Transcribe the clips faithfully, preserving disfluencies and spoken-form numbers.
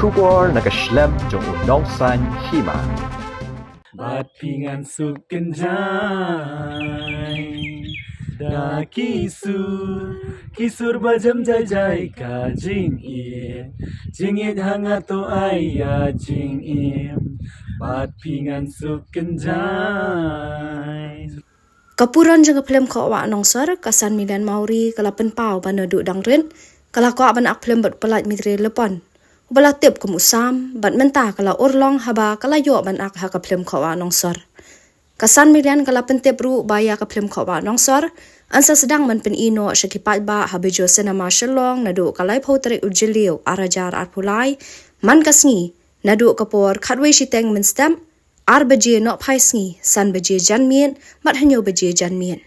Khubor na ka shlem jong u nongsaiñ hima. Bad phi ngan suk kynjai da ki sur, ki sur ba jem jai jai ka jingim. Jingim ha nga to ai ïa jingim. Bad phi ngan suk kynjai. Ka puron jong ka phlim Khoh Wah Nongsor, ka San Million Mawrie, ka la pynpaw ba naduh dang rit ka la kwah ban ak phlim bad u pyllait Myntri Lepon, uba la tip kum u Sam, bad mynta ka la urlong haba ka la ïoh ban ak ha ka phlim Khoh Wah Nongsor. Ka San Million ka la pyntip ruh ba ïa ka phlim Khoh Wah Nongsor yn sa sdang ban pyni noh sha ki paidbah ha Bijou Cinema Shillong naduh ka laiphew tarik u Jylliew ar hajar arphew lai, man ka sngi, naduh ka por khatwei shiteng mynstep, ar baje nohphai sngi, san baje janmiet bad hynñiew baje janmiet.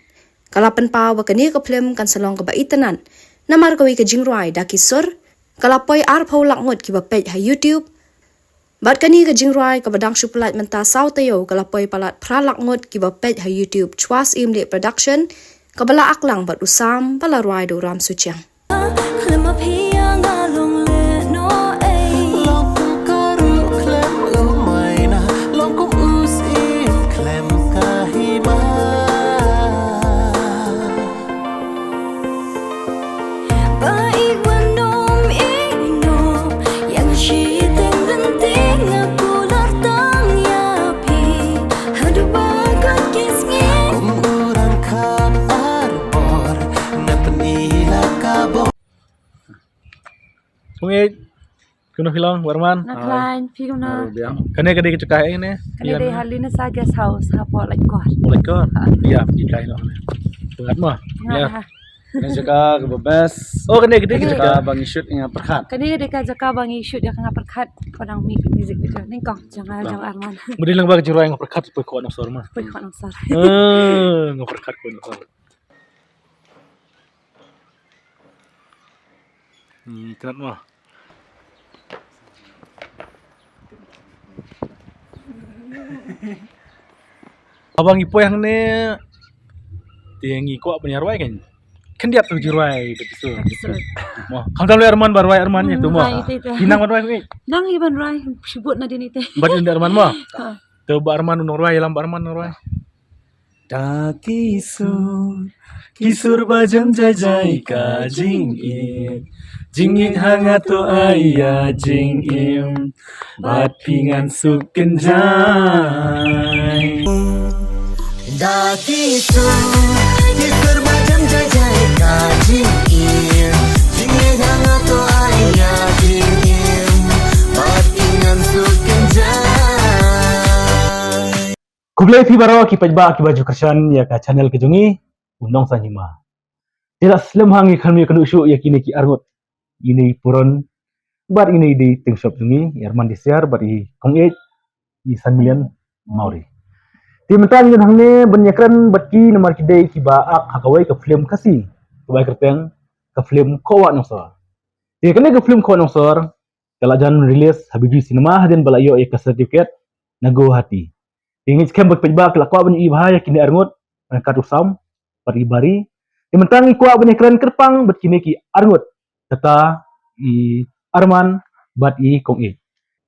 Ka la pynpaw ba kane ka phlim kan sa long kaba itynnad, namar kawei ka jingrwai da ki sur ka la poi arphew lak ngut kiba peit ha YouTube. Bad kane ka jingrwai kaba dang shu pyllait mynta saw taïew ka la poi palat phra lak ngut kiba peit ha YouTube, Chwas Im Leh Production, kaba la ak lang bad u Sam ba la rwai da u Ram Suchiang. Khlem ma phi ïa nga long leh noh ei. Long kum ka ruh khlem u maina, long kum u syiem khlem ka hima. Ba i wan ym ïehnoh ïa nga shiteng lynti, nga kular tang ïa phi haduh ba kut ki sngi. Kum u rangkhap arbor na pyni la ka bor. Kong Ïeit, kumno phi long, Bah Arman? Nga khlaiñ, phi kumno? Baru biang. Kane ka dei ka jaka ei ne? Kane dei Harlina sa guest house hapoh Laitkor. Oh, Laitkor? Ha. Ïa, phi kai noh ne. Pyngat mo? Pyngat ha. Kane jaka kaba best. Oh, kane ka dei ka jaka ba ngi shoot ïa Nga Pyrkhat. Kane ka dei ka jaka ba ngi shoot ïa ka Nga Pyrkhat. Ko nang mih music video. Nyngkong, jong nga, jong Arman. Mudei lang ba ka jingrwai Nga Pyrkhat poi Khoh Nongsor ma. Poi Khoh Nongsor. Eh, Nga Pyrkhat Khoh Nongsor. Ni, tynat mo. Haba ngi poi hangne, te ngi kwah ban ïa rwai kan. Khyndiat tu jingrwai bad ki sur. Bad ki sur. Mo, khamtam lei Arman ba rwai Arman ïa tu mo. Hmm, ha, ite, ite. Phi nang ban rwai ko ngi? Nang hi ban rwai, shibun nadien ite. Bad ïa Arman mo. Ha. Te Bah Arman u nongrwai, ïalam Bah Arman nongrwai. Da ki sur, ki sur ba jem jai jai ka jingim. Jingim ha nga to ai ïa jingim. Bad phi ngan suk kynjai. Da ki sur, ki sur ba jem jai jai ka jingim. Jingim ha nga to ai ïa jingim. Bad phi ngan suk kynjai. Khublei phi baroh ki paidbah kiba ju kyrshan ïa ka channel ka jong ngi, u Nongsaiñ Hima. Te la slem ha ngi khlem ïakynduh shuh ïa kine ki arngut. Ine i puron bad ine i dei tyngshop jong ngi, i Arman Disiar bad i Kong Ïeit, i San Million Mawrie. Te mynta ngi don hangne ban ïakren bad ki namar ki dei kiba ak ha kawei ka phlim Khasi kaba ai kyrteng ka phlim Khoh Wah Nongsor. Te kane ka phlim Khoh Wah Nongsor ka la jan release ha Bijou Cinema hadien ba la ïoh ïa ka certificate na Guwahati. Te ngi skhem ba ki paidbah ki la kwah ban ïohi bha ïa kine arngut, ryngkat u Sam bad i Bari. Te mynta ngi kwah ban ïakren kyrpang bad kine ki arngut, kata i Arman bad i Kong Ïeit.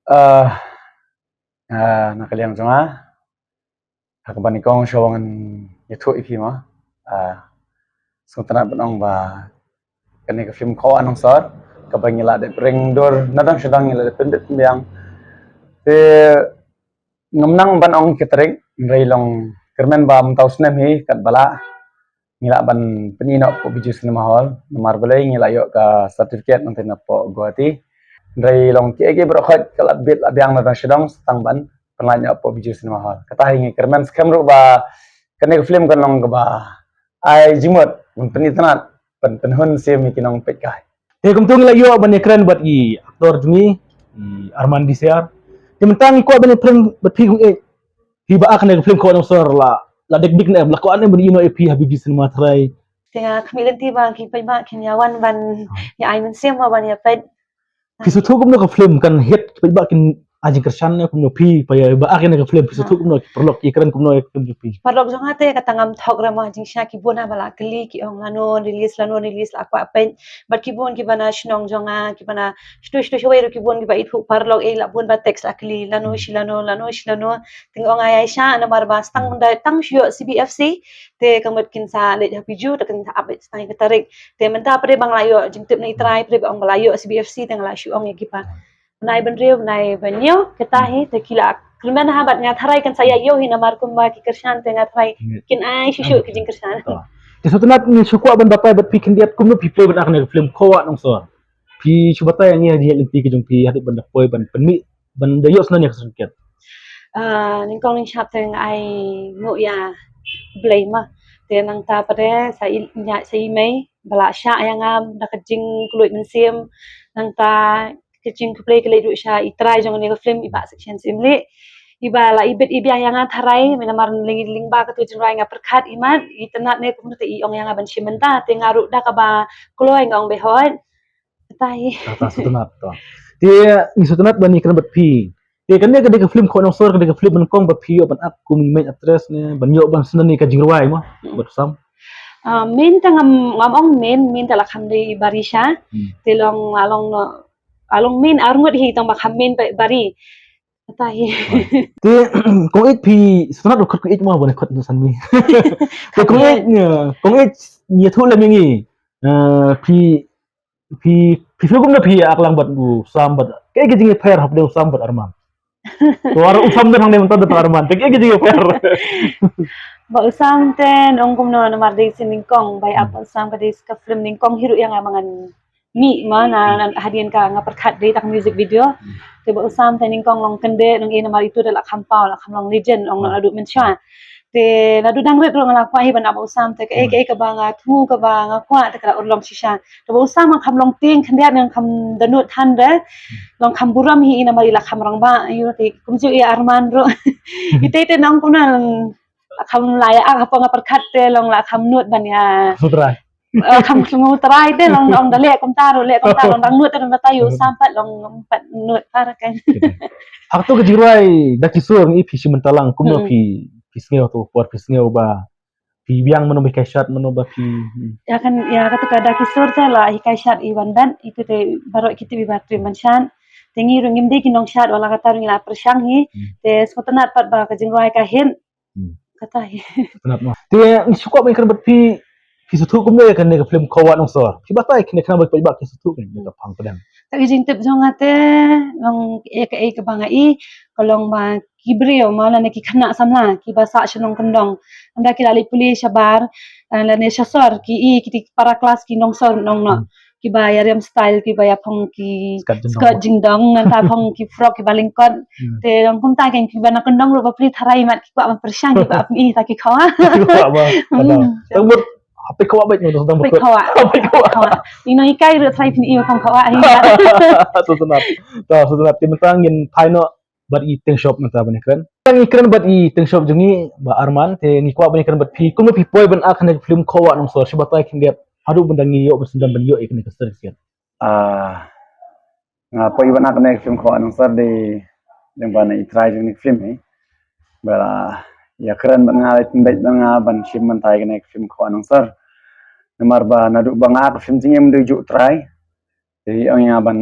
Ah, ah, na ka liang jong nga, ha kaba nyngkong shuwa ngan ïathuh ïa phi mo. Ah, sngewtynnat ban ong ba kane ka phlim Khoh Wah Nongsor kaba ngi la dep ring dur na dang sha dang, ngi la dep pynbit pynbiang. Te ngam nang ban ong ki tarik, hynrei long kyrmen ba mynta u snem hi katba lah ngi lah ban pyni noh hapoh Bijou Cinema Hall, namar balei ngi la ïoh ka certificate nangta napoh Guwahati. Hynrei long kiei kiei baroh khoit ka la bit la biang na dang sha dang sa tang ban pynlait noh hapoh Bijou Cinema Hall. Kata hi ngi kyrmen skhem ruh ba kane ka phlim kan long kaba ai jingmut ban pynitynnad, ban pynhun sim ïa ki nongpeitkai. Te kumta ngi la ïoh ban ïakren bad i actor jong ngi, i Arman Disiar. Te mynta ngi kwah ban ïakren bad phi Kong Ïeit. Phi ba ak kane ka phlim Khoh Wah Nongsor la, la dik dik ne em, la kwah ne em ban ïohi noh ïa phi ha Bijou Cinema trai? Te nga khmih lynti ba ki paidbah kin ïa wan ban ïa ai mynsiem mo ban ïa peit. Phi sngewthuh kumno ka phlim kan hit, ki paidbah kin a jingkyrshan ne kumno phi, ba ïa ba ak ïa kane ka film phi sngewthuh kumno, ki paralok ki kren kumno ïa ka film jong phi? Paralok jong nga te kata ngam thok re mo, jingshisha ki bun ha ba la kylli ki ong lano release, lano release, la kwah peit. Bad ki bun kiba na shnong jong nga, kiba na shatu shatu shawei ruh ki bun kiba ithuh paralok, eh, la bun ba text la kylli lano shi lano, lano shi lano. Te nga ong ai ai sha namar ba tang da tang shu ïoh C B F C te ka mut kin sa leit ha Piju te kin sa update tang ïa ka tarik. Te mynta pyrshah ba nga la ïoh jingtip na i trai, pyrshah ba ong ba la ïoh C B F C te nga la shu ong ïa ki ba bnai ban riew, bnai ban ñiew, kata hi te ki la kyrmen ha bad nga tharai kan sa ïa ïoh hi namar kumba ki kyrshan te nga tharai kin ai shisha ki jingkyrshan. Te Sutnat, ngi shu kwah ban batai bad phi khyndiat kumno phi poi ban ak ïa kane ka film Khawah Nongsor. Phi shu batai ïa ngi ha jingïaid lynti ka jong phi haduh ban da poi ban pynmih ban da ïoh sngewbha ïa ka certificate. Ah, nyngkong nyngshap te nga ai nguh ïa Blei ma. Te nangta pat de sa i nya sa i mei ba la shah ïa nga da ka jingkylluid mynsiem, nangta ka jingkhublei ka leit ruh sha i trai jong kane ka film, i Bah Sekshen Syiemlieh. I ba la ibit ibiang ïa nga tharai, mynta mar lyngba katu ka jingrwai nga pyrkhat imat, i Sutnat ne kumno te i ong ïa nga ban shim bynta, te nga ruh da kaba kloi nga ong ba hooid. Kata hi. Kata Sutnat to. Te ngi Sutnat ban ïakren bad phi. Te kane ka dei ka film Khawah Nongsor, ka dei ka film nyngkong ba phi ïoh ban ak kum i main actress ne, ban ïoh ban sngewthuh ïa ka jingrwai mo, bad sam. Ah, main te ngam, ngam ong main, main te la kham dei Barisha. Te long, la long noh, la long main arngut hi tang ba kham main ba Bari. Kata hi. Te kong ïeit phi Sutnat ruh khot kong ïeit mo, ban khot Sanmi. Te kong ïeit, kong ïeit, ïathuh lem ïa ngi. Eh, phi phi phi phi kumno phi ak lang bad u Sam bad kaei ka jingïapher hapdeng u Sam bad Arman? To ar u Sam dang hangne mynta da Arman. Te kaei ka jingïapher? Ba u Sam te nong kumno namar dei sien nyngkong, ba ïa ba u Sam ka dei ka film nyngkong hi ruh ïa nga ba ngan mih ma na hadien ka nga pyrkhat dei ta ka music video. Te ba u Sam te nyngkong long kynde nong i namar itu da la kham paw la kham long legend ong na du mynshuwa. Te naduh dang rit ruh nga la kwah hi ban ap u Sam te kaei kaei kaba nga thmu kaba nga kwah te ka la urlong shisha. Te ba u Sam nga kham long tieng khyndiat nga kham dohnud than re. Long kham burom hi i namar i la kham rangbah ïa te kumjuh ïa Arman ruh. Ite te nong kumno la kham la ïa ak hapoh nga pyrkhat te long la kham nud ban ïa. Sutrai. Kham sngewthuh trai te long long da leh kumta ruh leh kumta long dang nud te dang batai u Sam pat long pat nud pat kan. Hak tu ka jingrwai Da Ki Sur ngi phi shim bynta lang kumno phi phi sngew tu por phi sngew ba phi biang mano ba hikai shad mano ba phi. Ïa kan ïa katu ka Da Ki Sur te la hikai shad i wan ban itu te baroh kiti ba trim ban shad. Te ngi ruh ngim dei ki nongshad wala kata ruh ngi la pyrshang hi. Te Sutnat pat ba ka jingrwai ka hit. Kata hi. Sutnat mo. Te ngi shu kwah ban ïakren bad phi, phi sngewthuh kumno ïa kane ka film Khawah Nongsor? Phi batai kine khnang ba phi ba ki sngewthuh kane ka phang pdeng. Ta ka jingtip jong nga te long ïa kaei kaba nga i ka long ba ki briew ma lane ki khynnah samla kiba sah sha nongkyndong. Ynda ki la leit pule shabar lane sha sor ki i kiti para klas ki nongsor nong noh. Kiba ïa riam style kiba ïa phong ki skirt jingdong ngan ta phong ki frock kiba lyngkot. Te long kumta kein kiba na kyndong ruh ba pli tharai mat ki kwah ban pyrshang ki kwah ban i ta ki khawah. Ki khawah ba. Tang mut hape khawah bait mut tang mut. Hape khawah. Hape khawah. Ino ikai ruh tharai phin i ba phong khawah hi. Sutnat. Ta Sutnat ti mentang ngin phai noh bad i Teng Shop mynta ban ïakren. Ngi kren bad i Teng Shop jong ngi ba Arman te ngi kwah ban ïakren bad phi kumno phi poi ban ak kane ka film Khawah Nongsor shi batai khyndiat haduh ban da ngi ïoh ban sdang ban ïoh ïa kane ka certificate. Ah, nga poi ban ak kane ka film Khawah Nongsor de lyngba na i trai jong kane ka film hi. Ba la ïakren bad nga, la pynbeit bad nga ban shim mynta ïa kane ka film Khawah Nongsor. Namar ba naduh ba nga ak ka film jingim dei ju trai. Te ong ïa ban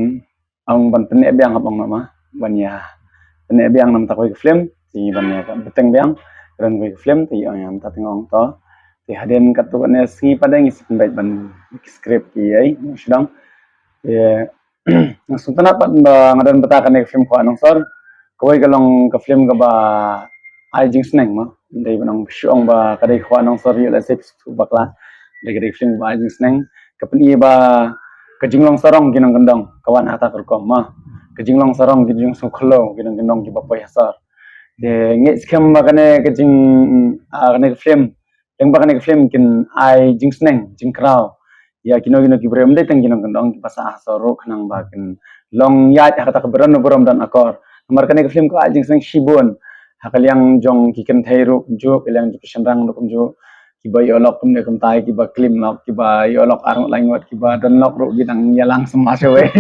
ong ban pynneh biang hap ong ma ban ïa pynneh biang namar ta kawei ka film te ban ïa ka bteng biang kren kawei ka film te ong ïa namar ta teng ong to te hadien katto katne sngi pat de ngi sa pynbeit ban script ki ei sdang te nga sngewtynnat pat ba nga don bynta kane ka film Khawah Nongsor kawei ka long ka film kaba ai jingsneng ma dei ban ong shu ong ba ka dei Khawah Nongsor ïoh lehse phi sngewthuh bakla dei ka dei ka film ba ai jingsneng ka pyni ba ka jinglong sarong ki nongkyndong ka wan ha kata ka rukom ma ka jinglong sarong ki jingkhlo ki nongkyndong kiba poi ha sor. Te ngeit skhem ba kane ka jing ah, kane ka film teng ba kane ka film kin ai jingsneng jingkraw ïa kino kino ki briew ym dei tang ki nongkyndong kiba sah ha sor ruh khnang ba kin long ïaid ha kata ka burom burom don akor. Namar kane ka film ka ai jingsneng shibun ha ka liang jong ki kynthei ruh kumjuh ka liang jong ki shynrang ruh kumjuh kiba ïoh lok kumne kumtai kiba klim lok kiba ïoh lok ar ngut lai ngut kiba don lok ruh ki dang ïalang sma shawei.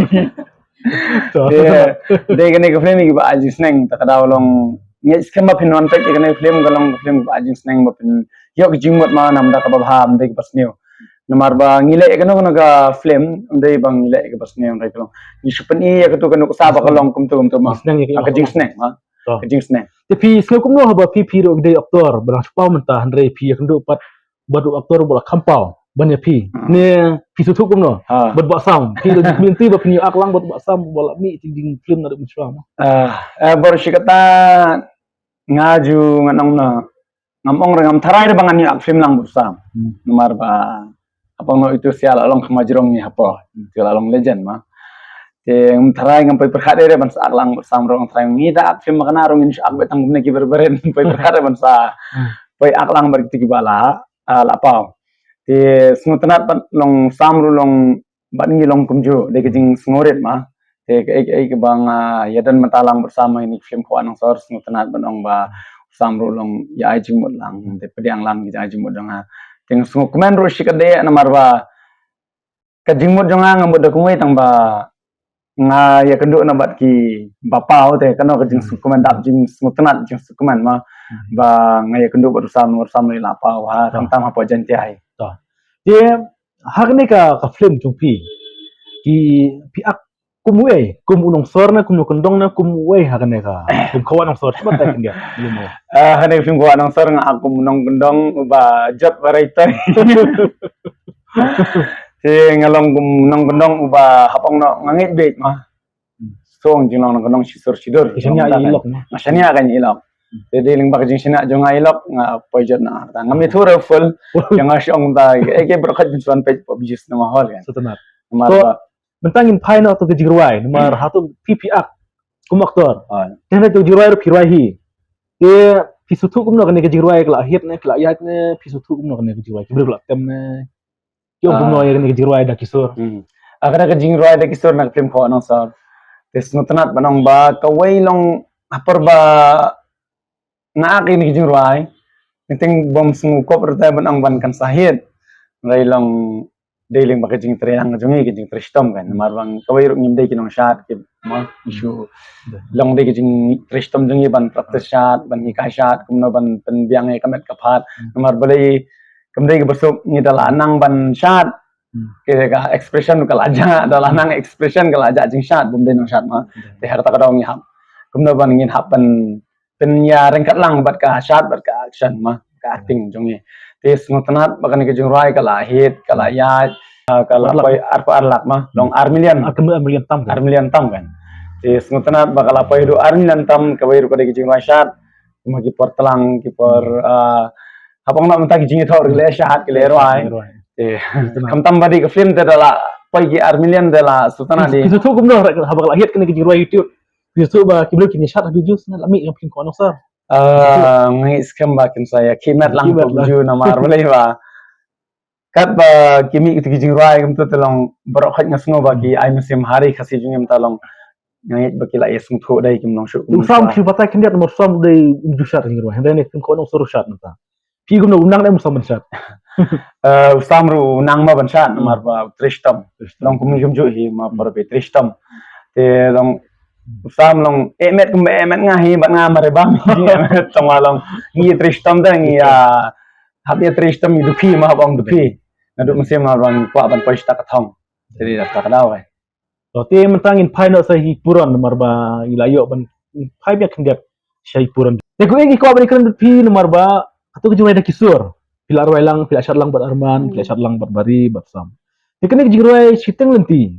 Te dei kane ka film kiba ai jingsneng, ta ka daw long ngi skhem ba phin wan peit ïa kane ka film, ka long ka film kiba ai jingsneng ba phin ïoh ka jingmut ma namar da kaba bha, dei kaba sniew. Namar ba ngi leh ïa kano kano ka film, dei ba ngi leh ïa kaba sniew, dei ka long ngi shu pyni ïa katu ka nuksa ba ka long kumtu kumtu ma. Jingsneng ïa ka, ka jingsneng ma. Ka jingsneng. Te phi sngew kumno haba phi, phi ruh dei actor ba dang shu paw mynta, hynrei phi ïakynduh pat bad u actor ba la kham paw ban ïa phi? Ne phi sngewthuh kumno bad Bah Sam? Phi la jingmynti ba phin ïa ak lang bad Bah Sam ba la mih jingfilm naduh mynshuwa ma? Ah, eh, bor shi kata nga ju ngan ong na, ngam ong re, ngam tharai re ba ngan ïa ak film lang bad Sam. Namar ba hapdeng no itu sia la long khama jrong ngi hapoh. Itu la long legend ma. Te ngam tharai, ngam poi pyrkhat re ban sa ak lang bad Sam ruh, ngam tharai ngi da ak film ma kana ruh ngin sa ak bad tang kumne ki berberen, ngam poi pyrkhat re ban sa poi ak lang bad kiti kiba la, ah, la paw. Te sngewtynnat bad long Sam ruh long bad ngi long kumjuh, dei ka jingsngewrit ma. Te kaei kaei kaba nga ïa don mynta lang bad Sam ha kane ka film Khawa Nongsor, sngewtynnat ban ong ba Sam ruh long ïa ai jingmut lang, te pdiang lang ki jingmut jong nga. Te nga sngewkmen ruh shi katdei namar ba ka jingmut jong nga, nga mut da kumwei tang ba nga ïakynduh na bad kiba paw, te kano ka jingsngewkmen, dap jingsngewtynnat jingsngewkmen ma. Ba nga ïakynduh bad u Sam, u Sam ruh la paw ha, khamtam hapoh Jaiñtia hi. Te ha kane ka, ka film jong phi, ki, phi ak kum uei, kum u nongsor ne, kum u nongkyndong ne, kum uei ha kane ka film Khawa Nongsor? Shu batai khyndiat lem mo. Ah, ha kane ka film Khawa Nongsor nga ak kum u nongkyndong uba jot ba rai tai. Te nga long kum u nongkyndong uba hapdeng no nga ngeit beit ma. Song jinglong nongkyndong shisur shidur. Nga shaniah ka ïa i lok ma. Nga shaniah ka ïa i lok. Te dei lyngba ka jingshaniah jong nga ïa i lok nga poi jot na arta. Ngam ithuh re full. Nga shong ta, eh, ki baroh khat jingsuan peit pop jis na mahol kan. Sngewtynnat. Namar ba mynta ngin phai noh to ka jingrwai, namar hato phi, phi ak kum actor. Te hynrei to jingrwai ruh phi rwai hi. Te phi sngewthuh kumno kane ka jingrwai, ka la hit ne, ka la ïaid ne, phi sngewthuh kumno kane ka jingrwai, ki briew ki la tem ne? Ki ong kumno ïa kane ka jingrwai Da Ki Sur? Ah, kane ka jingrwai Da Ki Sur na ka film Khawa Nongsor. Te sngewtynnat ban ong ba kawei long ha por ba nga ak ïa kane ka jingrwai, nga teng bym sngewkop ruh te ban ong ban kan sa hit. Hynrei long dei lyngba ka jingtrei lang jong ngi, ka jingtrei shitom kan. Namar ba kawei ruh ngim dei ki nongshad ki ma, shu long dei ka jingtrei shitom jong ngi ban practice shad, ban hikai shad kumno ban pynbiang ïa ka met ka phad. Namar balei, kam dei kaba suk, ngi da la nang ban shad, ka expression ka la jah, da la nang expression ka la jah jingshad, bym dei nongshad ma. Te ha kata ka daw ngi hap kumno ban, ngin hap ban pynïaryngkat lang bad ka shad bad ka action ma, ka acting jong ngi. Te sngewtynnat ba kane ka jingrwai ka la hit, ka la ïaid, ah, ka la poi arphew ar lak ma, long ar million. Ar million tam kan? Ar million tam kan. Te sngewtynnat ba ka la poi haduh ar million tam, kawei ruh ka dei ka jingrwai shad. Kumba ki por tlang, ki por, ah, hapdeng na mynta ki jingïathoh ruh ki la shad, ki la rwai. Te khamtam ba dei ka film te da la poi ki ar million te la sngewtynnat dei. Phi sngewthuh kumno haba ka la hit kane ka jingrwai YouTube? Phi sngewthuh ba ki briew kin ïa shad ha views na la mih ka film Khawa Nongsor? Ah, nga ngeit skhem ba kin sa ïa khie met lang kumjuh namar balei ba katba ki mih kito ki jingrwai kumto te long baroh khoit nga sngew ba ki ai mynsiem ha ri Khasi jong ngi mynta long. Nga ngeit ba ki la ïa sngewthuh dei kim long shuh. U Sam shu batai khyndiat namar u Sam dei um ju shad jingrwai. Hynrei ne film Khawa Nongsor u shad mynta. Phi kumno, u nang ne um Sam ban shad? Eh, u Sam ruh u nang ma ban shad namar ba u trei shitom. Long kum ngi kumjuh hi ma por ba trei shitom. Te long u Sam long eh met kumba eh met nga hi, bad nga mareh bam hi eh met, tang ba long ngi trei shitom te ngi ïa hap ïa trei shitom, ngi duh phi ma hap ong duh phi. Naduh mynsiem ma long kwah ban poi sha ka thong. Te dei da ka daw eh. To te mynta ngin phai noh sa ha i Puron namar ba i la ïoh ban phai biang khyndiat sha i Puron. Te ko ïa ki kwah ban ïakren bad phi namar ba kato ka jingrwai Da Ki Sur, phi la rwai lang, phi la shad lang bad Arman, phi la shad lang bad Bari bad Sam. Te kane ka jingrwai shiteng lynti,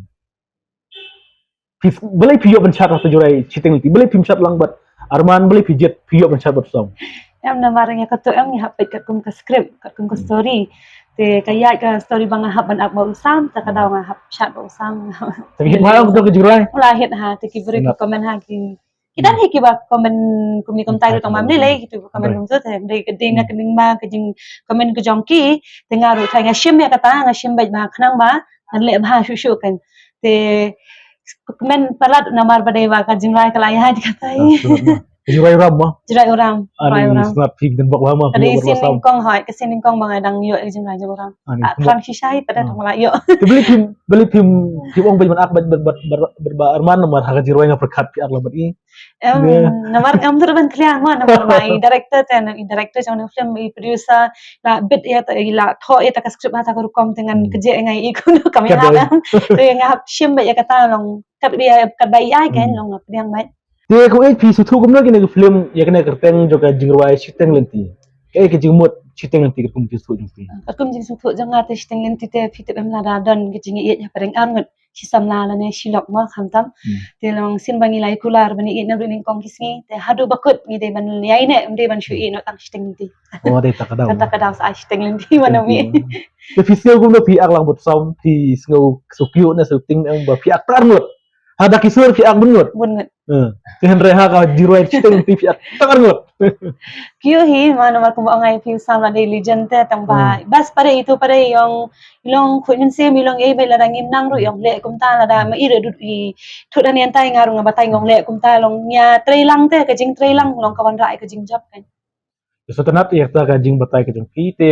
phi, balei phi ïoh ban shad ha kato ka jingrwai shiteng lynti? Balei phim shad lang bad Arman, balei phi jied phi ïoh ban shad bad Sam? Em, namar ïa kato em ngi hap peit katkum ka script, katkum ka story. Te ka ïaid ka story ba nga hap ban ak bad u Sam, ta ka daw nga hap shad bad u Sam. Te phi hap ong kato ka jingrwai? La hit ha, te ki briew ki comment ha ki, ki don hi kiba comment kumne kumtai ruh tang ba mlei lei, kitu comment kumtu te dei ka dei na ka ning ba ka jing comment ka jong ki, te nga ruh trai nga shim ïa kata, nga shim beit ba khnang ba ngan leh bha shuh shuh kan. Te comment palat namar ba dei ba ka jingrwai ka la ïaid kata hi. Jirai Ram ma. Jirai Uram. Ani Rai Uram. Snap phim den bok lama. Ani sin ning kong hoi, ka sin ning kong ba nga dang ïoh ka jingrwai Jirai Uram. Ani ah, thrang shisha hi pada tang la ïoh. Te beli phim beli phim phim ong beli man ak bad bad bad bad bad Arman namar ha ka jingrwai nga pyrkhat phi ak la bad i. Em, namar em tu ban kliang ma namar ma i director te i director jong film i producer la bit ïa ta i la tho ïa ta ka script ha ta ka rukom te ngan kejek ngai i kono kam ïa. Te nga hap shim ba ïa kata long kat ba kat ba ïa kan long pdiang ba. Te ko ek phi suthu kumno kine ki film ïa kane ka kyrteng jong ka jingrwai Shiteng Lynti. Ka ek ka jingmut Shiteng Lynti ka kum ki suthu jong phi. Ka kum jingsuthu jong nga te Shiteng Lynti te phi tip em lada don ka jingïeit ha pyreng arngut. Shi samla lane shi lok ma khamtam. Te long sien ba ngi lai kular ba ngi ïeit na ruh nyngkong ki sngi te haduh ba kut ngi dei ban ïai ne em dei ban shu ïeit noh tang Shiteng Lynti. Oh dei ta ka daw. Ta ka daw sa Shiteng Lynti ma na mi. Te phi sngew kumno phi ak lang bad sam phi sngew sukyu na sukting em ba phi ak tar ngut. Hada ki sur phi ak bun ngut. Bun ngut. Te hynrei ha ka jingrwai Shiteng Lynti phi ak tar ngut. Kyu hi ma namar kumba ong ai phi u sam la dei legend te tang ba bas pare itu pare yong ilong khun mynsiem ilong ei bai la dang im nang ruh yong leh kumta lada ma i ruh dut i thut da nian tai nga ruh nga batai ngong leh kumta long nia trei lang te ka jing trei lang long ka wan rai ka jing jop kan. Te sa tanat ïa kata ka jing batai ka jong phi te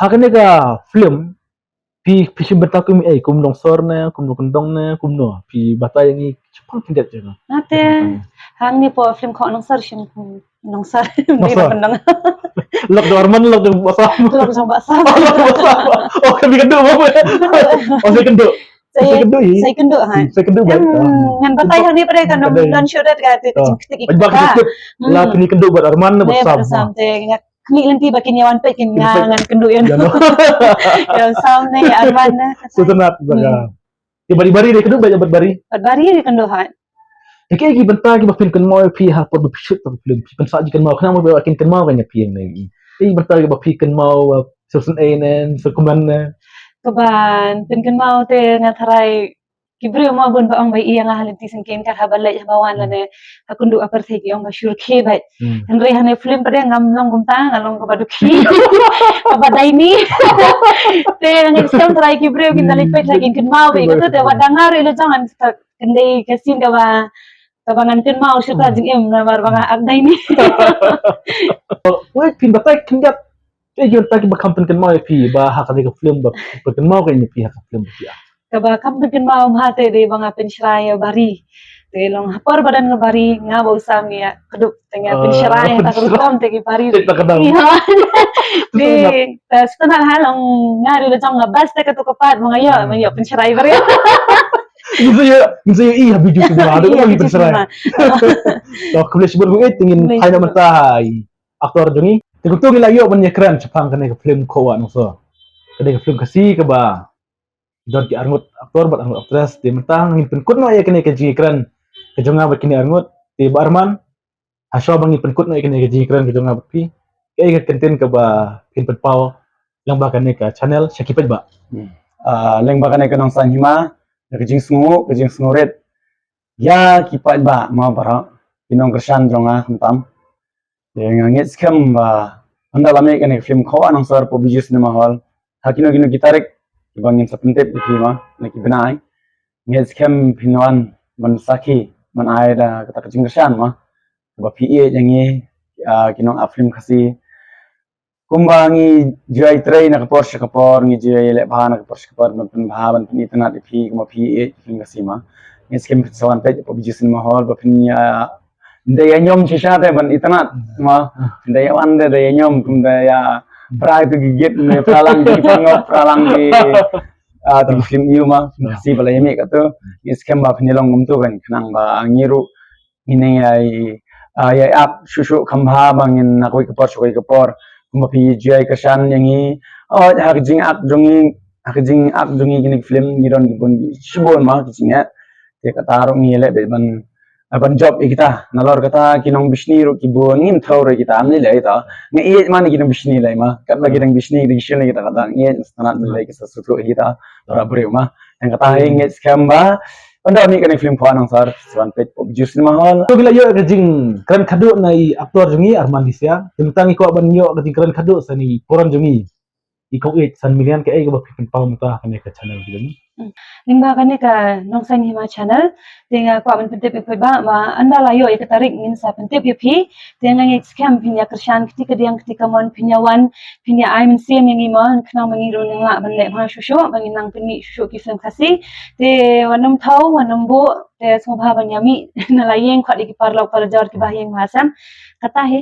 ha kane ka film phi phi shim bynta kum ei kum nongsor ne kum nongkyndong ne kumno phi batai ïa ngi shaphang khyndiat jong nga. Nate hangne po film ko nongsor shim kum nongsor. Nongsor. Lok jong Arman lok jong Basam. Lok jong Basam. Oh, lok jong Basam. Oh, kami kynduh ba. Oh, kami kynduh. Sai kynduh hi. Sai kynduh ha. Sai kynduh ba. Ngan batai hangne pada kan non show dat ka te jingktik. Ba ka kynduh. La kini kynduh bad Arman ne Basam. Basam te ngat kini lenti ba kin ïa wan peit kin ngan kynduh ïa. Ïa Basam ne Arman ne. Sutanat ba ka. Ki bari bari dei kynduh ba ïa bad bari. Bad bari dei kynduh ha. Te ki ki bynta kiba phin kynmaw ïa phi ha por ba phi shoot tang film phi pynshah ji kynmaw khnang ba kin kynmaw kan ïa phi ïa ngi. Te ki bynta kiba phi kynmaw session A N N session ne. Kaba phin kynmaw te nga tharai ki briew ma bun ba ong ba ïa nga ha lynti syngkien kat haba leit haba wan lane ha kynduh ha pyrthei ki ong ba shu rkhie beit. Hynrei hane film pat ngam long kumta nga long kaba dukhi kaba daini. Te nga ngeit skhem tharai ki briew kin da leit peit la kin kynmaw beit kato te wat da nga ruh ila jong an Kan dei ka sien kaba kaba ngan kynmaw shuh ka jingim namar ba nga ak dei ni. Wei phin batai khyndiat. Te ïa ki bynta kiba kham pynkynmaw ïa phi ba ha kane ka film ba pynkynmaw ka ïa phi ha ka film ba phi act. Kaba kham pynkynmaw ma te dei ba nga pynshrai ïa Bari. Te long ha por ba don nga Bari nga ba u sam ïa kdup te nga pynshrai ha ka rukom te ki Bari. Te ka dang. Te ta sdang ha long nga ri la jong nga bas te ka tu ka pat ma nga ïa ma ïa pynshrai Bari. Ngi sa ïoh, ngi sa ïoh i ha video tu ba da ïoh i pynshrai. To khublei shibun ruh i te ngin phai na mynta ha i actor jong ngi. Te kumto ngi la ïoh ban ïakren shaphang kane ka film Khuwa Nongso. Kane ka film Khasi kaba don ki arngut actor bad arngut actress te mynta ngin pynkut noh ïa kane ka jingïakren ka jong nga bad kine arngut te ba Arman. Hashwa ba ngi pynkut noh ïa kane ka jingïakren ka jong nga bad phi. Kaei ka kyntien kaba phin pynpaw lyngba kane ka channel sha ki paidbah. Ah, lyngba kane ka Nongsan Hima, ka jingsngew, ka jingsngew rit. Ïa ki paidbah ma baroh, ki nongkyrshan jong nga khamtam. Te nga ngeit skhem ba ynda la mih kane ka film Khuwa Nongso ha Bijou Cinema Hall. Ha kino kino ki tarik kiba ngin sa pyntip ïa phi ma, na ki bnai. Ngeit skhem phin wan ban sakhi ban ai da kata ka jingkyrshan ma. Ba phi ïeit ïa ngi, ah, ki nong ap film Khasi. Kumba ngi ju ïai trei na ka por sha ka por, ngi ju ïai leh bha na ka por sha ka por, ban pynbha, ban pynitynnad ïa phi, kumba phi ïeit film Khasi ma. Ngeit skhem phin sa wan peit ha Bijou Cinema Hall, ba phin ïa, ym dei ïa ñiom shisha te ban itynnad ma. Ym dei ïa wan te dei ïa ñiom, kumta ïa pra tu ki git, ne pra lang ki pangop, pra lang ki, ah, tu ki film ïa ma, film Khasi ba la ïa mih katu. Ngeit skhem ba phin ïa long kumtu kan, khnang ba ngi ruh ngin ïa, ah, ïa ap shuh shuh kham bha ba ngin na kawei ka por sha kawei ka por. Kumba phi ju ïai kyrshan ïa ngi. Oh, ha ka jingak jong ngi, ha ka jingak jong ngi kine ki film ngi don ki bun shibun ma ki jingeh. Te kata ruh ngi leh beit ban, ah, ban jop ïa kita. Nalor kata ki nong bishni ruh ki bun ngim thaw ruh kita am lei lei ta. Nga ïeit ma ki nong bishni lei ma. Katba ki nong bishni ki dei ki shin lei kita kata ngi ïeit sngewtynnat lei ki sa sukru ïa kita. Para briew ma. Tang kata hi ngeit skhem ba ynda mih kane film Khuwa Nongso sa wan peit ha Bijou Cinema Hall. To ngi la ïoh ka jingkren khadduh na i actor jong ngi Arman Bisia. Te mynta ngi kwah ban ïoh ka jingkren khadduh sa na i paran jong ngi. I kong ïeit san million kaei kaba phi pynpaw mynta kane ka channel jong ngi. Lyngba kane ka Nongsaiñ Hima channel, te nga kwah ban pyntip ïa phi ba, ba ynda la ïoh ïa ka tarik ngin sa pyntip ïa phi. Te nga ngeit skhem phin ïa kyrshan kti kadiang kti kamon, phin ïa wan, phin ïa ai mynsiem ïa ngi mo, khnang ba ngi ruh ngin lah ban leh bha shuh shuh, ba ngin nang pynmih shuh shuh ki film Khasi. Te wat nym thaw, wat nym buh, te sngewbha ban ïa mih na la ïing, khot ïa ki paralok parajor kiba ha ïing ha sem. Kata hi.